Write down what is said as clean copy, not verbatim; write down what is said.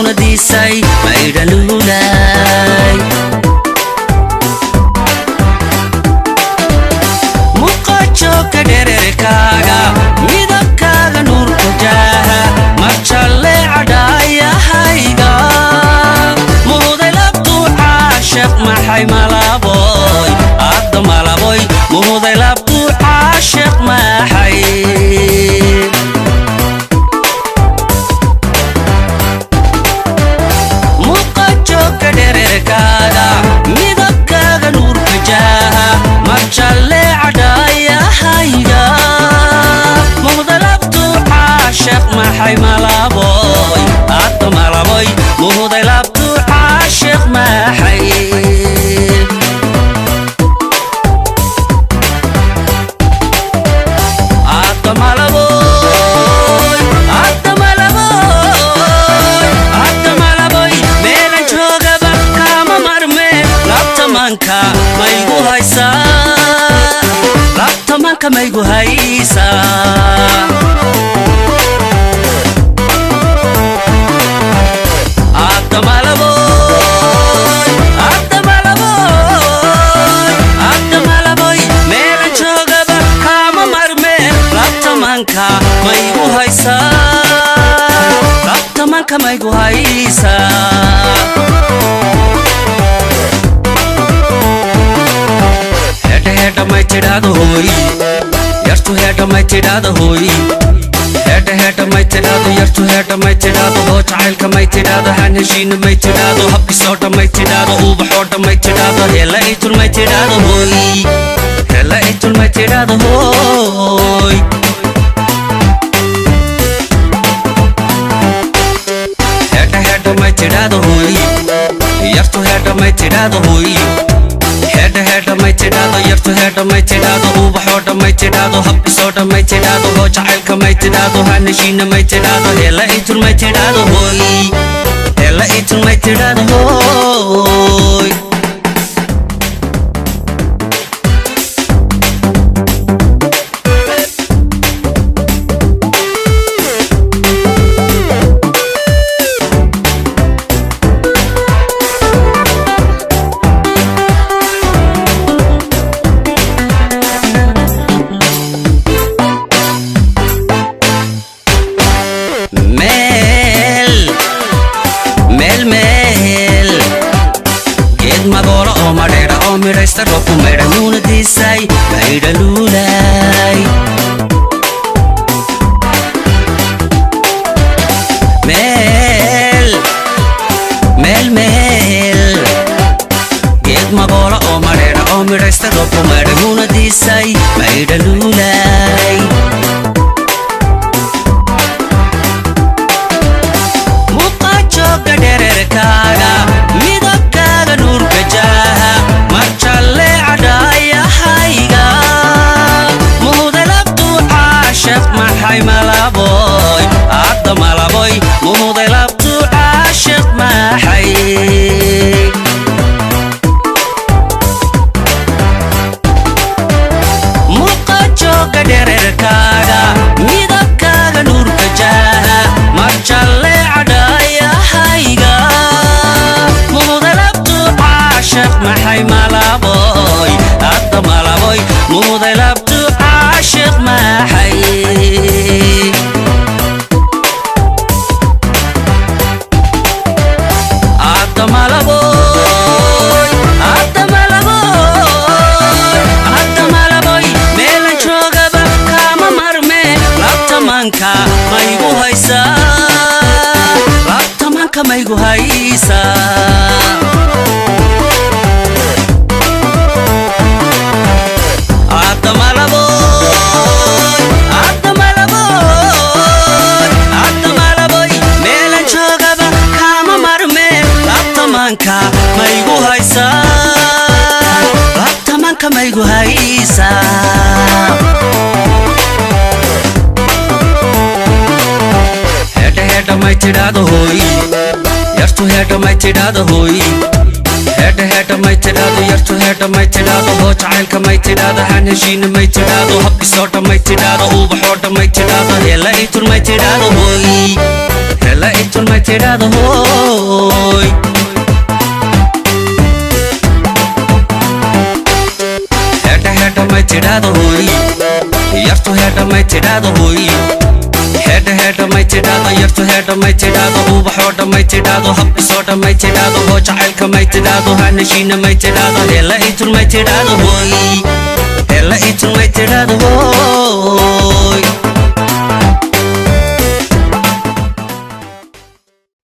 Muunadiisay maydhaluulay. Muqajoogka dhererkaaga, midabkaaga nuurka jaaha, marjalle cadhaayahayga. Muhuday labtuu caashaq maxay malaboy, adda malaboy. Muhuday labtuu caashaq maxay. Muqajoogka dhererkaaga, midabkaaga nuurka jaaha, marjalle cadhaayahayga. Muhudalabtuu caashaq maxay malaboy, adda malaboy. Muhuday labtuu caashaq maxay. Adda malaboy, adda malaboy, adda malaboy. Meelan joogaba kaama marme, labtamanka maygu haysaa, labtamanka maygu haysaa. Adda malaboy, adda malaboy, adda malaboy. Meelan joogaba kaama marme, labtamanka maygu haysaa, labtamanka maygu haysaa. Hedha hedha may tidhaahdo hooy yartu, hedha may tidhaahdo hooy. Hedha hedha may tidhaahdo yartu, hedha may tidhaahdo hoo. Jacaylka may tidhaahdo, haan heshiina may tidhaahdo, habkisoodha may tidhaahdo, ubaxoodha may tidhaahdo, hela itul may tidhaahdo hooy, hela itul may tidhaahdo hooy. Hedha hedha may tidhaahdo hooy yartu, hedha may tidhaahdo hooy. Hedha hedha may tidhaahdo yartu, hedha may tidhaahdo, ubaxoodha may tidhaahdo, habkisoodha may tidhaahdo, hoo jacaylka may tidhaahdo, haan heshiina may tidhaahdo, hela itul may tidhaahdo hooy, hela itul may tidhaahdo hooy. Meel meel meel geed magoolo oo madheedha oo midhaysta roobku maydha, muunadiisay maydhaluulay. Meel meel meel geed magoolo oo madheedha oo midhaysta roobku maydha, muunadiisay maydhaluulay. Muqajoogga dhererkaaga, midabkaaga nuurka jaaha, marjalle cadhaayahayga. Muhudalabtuu caashaq maxay malaboy, adda malaboy. Muhudalabtuu caashaq maxay. Muqajoogga dhererkaaga, midabkaaga nuurka jaaha, marjalle cadhaayahayga. Muhudalabtuu caashaq maxay malaboy, adda malaboy. Muhudalabtuu caashaq maxay. Adda malaboy, adda malaboy, adda malaboy. Meelan joogaba kaama marme, labtamanka maygu haysaa, labtamanka maygu haysaa. Adda malaboy, adda malaboy, adda malaboy. Meelan joogaba kaama marme, labtamanka maygu haysaa, labtamanka maygu haysaa. Hedha hedha may tidhaahdo hooy yartu, hedha may tidhaahdo hooy. Heedha heedha may tidhaahdo yartu, heedha may tidhaahdo, hoo jacaylka may tidhaahdo, haan heshiina may tidhaahdo, hab isoodha may tidhaahdo, ubaxoodha may tidhaahdo, heela itun may tidhaahdo hooy, heela itun may tidhaahdo hooy. Heedha heedha may tidhaahdo hooy yartu, heedha may tidhaahdo hooy. Heedha heedha may tidhaahdo yartu, heedha may tidhaahdo, ubaxoodha may tidhaahdo, hab isoodha may tidhaahdo, hoo jacaylka may tidhaahdo, haan heshiina may tidhaahdo, heela itun may tidhaahdo hooy, heela itun may tidhaahdo hooy.